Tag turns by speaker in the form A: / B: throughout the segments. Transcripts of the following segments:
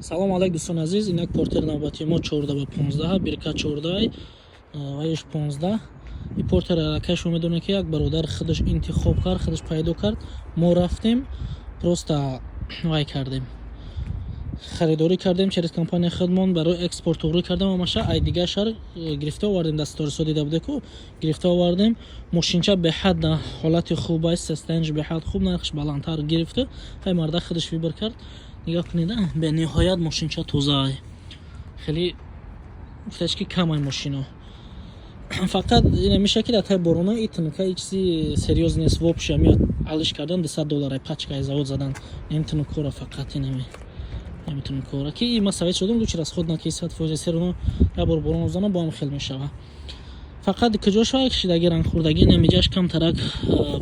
A: Салом алайк, дӯстони азиз. Инак, портер навбати мо 14 ба 15, бирка 14 ваеш 15. И портер аллакай шумо медонед, ки як бародар худаш интихоб кард, худаш пайдо кард. Мо рафтем, просто вай кардем, харидорӣ кардем через компания худмон, барои экспорт туғрӣ кардем. Ҳамаша ай дигар шаҳр гирифта овардем. Дасторисо дида буде ку, гирифта овардем. Мошинча беҳад ҳолати хуб аст, состояниш беҳад хуб, нархш баландтар гирифта. Ҳай марда худаш выбор кард. Нигоҳ кунед, бениҳоят мошинча тозаай. Хеле гуфташ, ки камай мошино. Фақат ина меша, ки дар таи борона и тунука, и чизи серьёз нест. Вообще ами алиш кардан 200 доллар, пачкаи завод задан ин тунукора, фақат инами ҳамин кора, ки ма совет шудам, лучше расход наки, 100% сероно як бор борон зана, бо ҳам хел мешава. Фақат куҷо шава, кишидаги, рангхӯрдагӣ, инамиҷаш камтарак,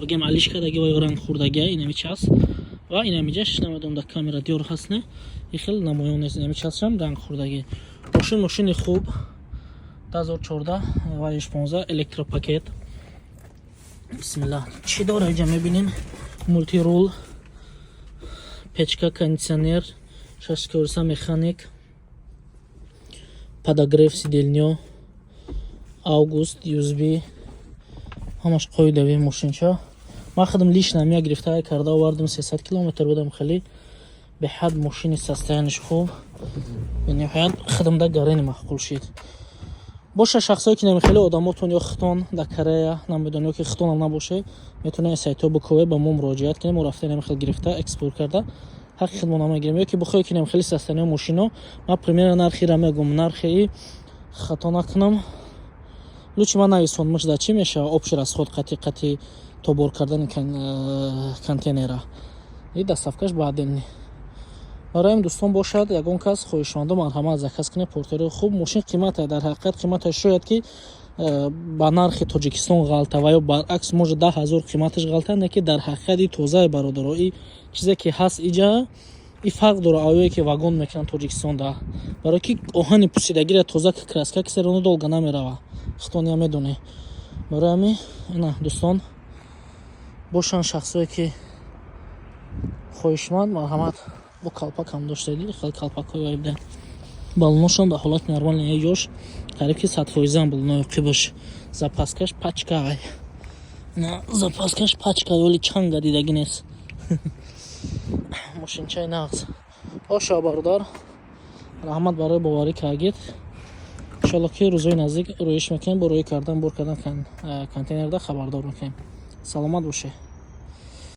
A: бигем, алиш кардаги ва ё рангхӯрдагия инами час ва инамиҷаш. Намедонам, дар камера диёр ҳаст, не, и хел намоён нест. Инами часшам рангхӯрдагӣ. Мошин мошини хуб, 2014 ва 15, электропакет. Бисмиллаҳ, чӣ дора иҷа мебинем: мультирул, печка, кондитсионер, шаш колёса, механик, подогрев сиденья, август, USB, ҳамаш қоидави. Мошинча ман худам лично мия гирифта карда овардам, 300 километр будам. Хеле беҳад мошини состояниш хуб, бениҳоят худамда гарени маъқул шид. Боша, шахсое ки намехеле одамотон ё хитон дар Корея, намедонам, ё ки хитонам набоше, метавонед сайтҳо бикобе, ба мо муроҷиат кунем. Мо рафта намехел гирифта, экспорт карда, ҳаққи худмон мегирем. Ё ки бихоҳе, ки намехели состояния мошино, ман примерно нархира мегум. Нархи, хато накунам, лучше ман нависонмаш, да чӣ мешава общий расход қати тобор кардани контейнера и доставкаш баъден. Барои дӯстон бошад, ягон кас хоҳишмандо, марҳамат, заказ кунед. Портери хуб, мошин қимата, дар ҳақиқат қимата шояд, ки ба нархи Тоҷикистон ғалта ва ё баръакс, может, 10 000 қиматаш ғалта, не ки дар ҳақиқат и тозае, бародаро. И чизе ки ҳаст иҷа, и фарқ дора оёе ки вагон мекунанд Тоҷикистонда, барое ки оҳани пусидагира тоза краска ки сероно долго намерава, хитония медонӣ. Барои ҳамин, ина, дӯстон бошанд, шахсое ки хоҳишманд, марҳамат. Бо калпакам доштади, хеле калпакҳои вай буда. Баллоношон дар ҳолати нормални, ёш қариб ки 100%-ам баллонои қибаш. Запаскаш пачка ай, на, запаскаш пачка, ёли чанга дидагӣ нест. Мошинчаи нағз. Оша, бародар, раҳмат барои боварӣ кардагид. Иншолло, ки рӯзои наздик рӯиш мекунем, бо рӯӣ кардан, бор кардан контейнерда хабардор мекунем. Саломат бошед.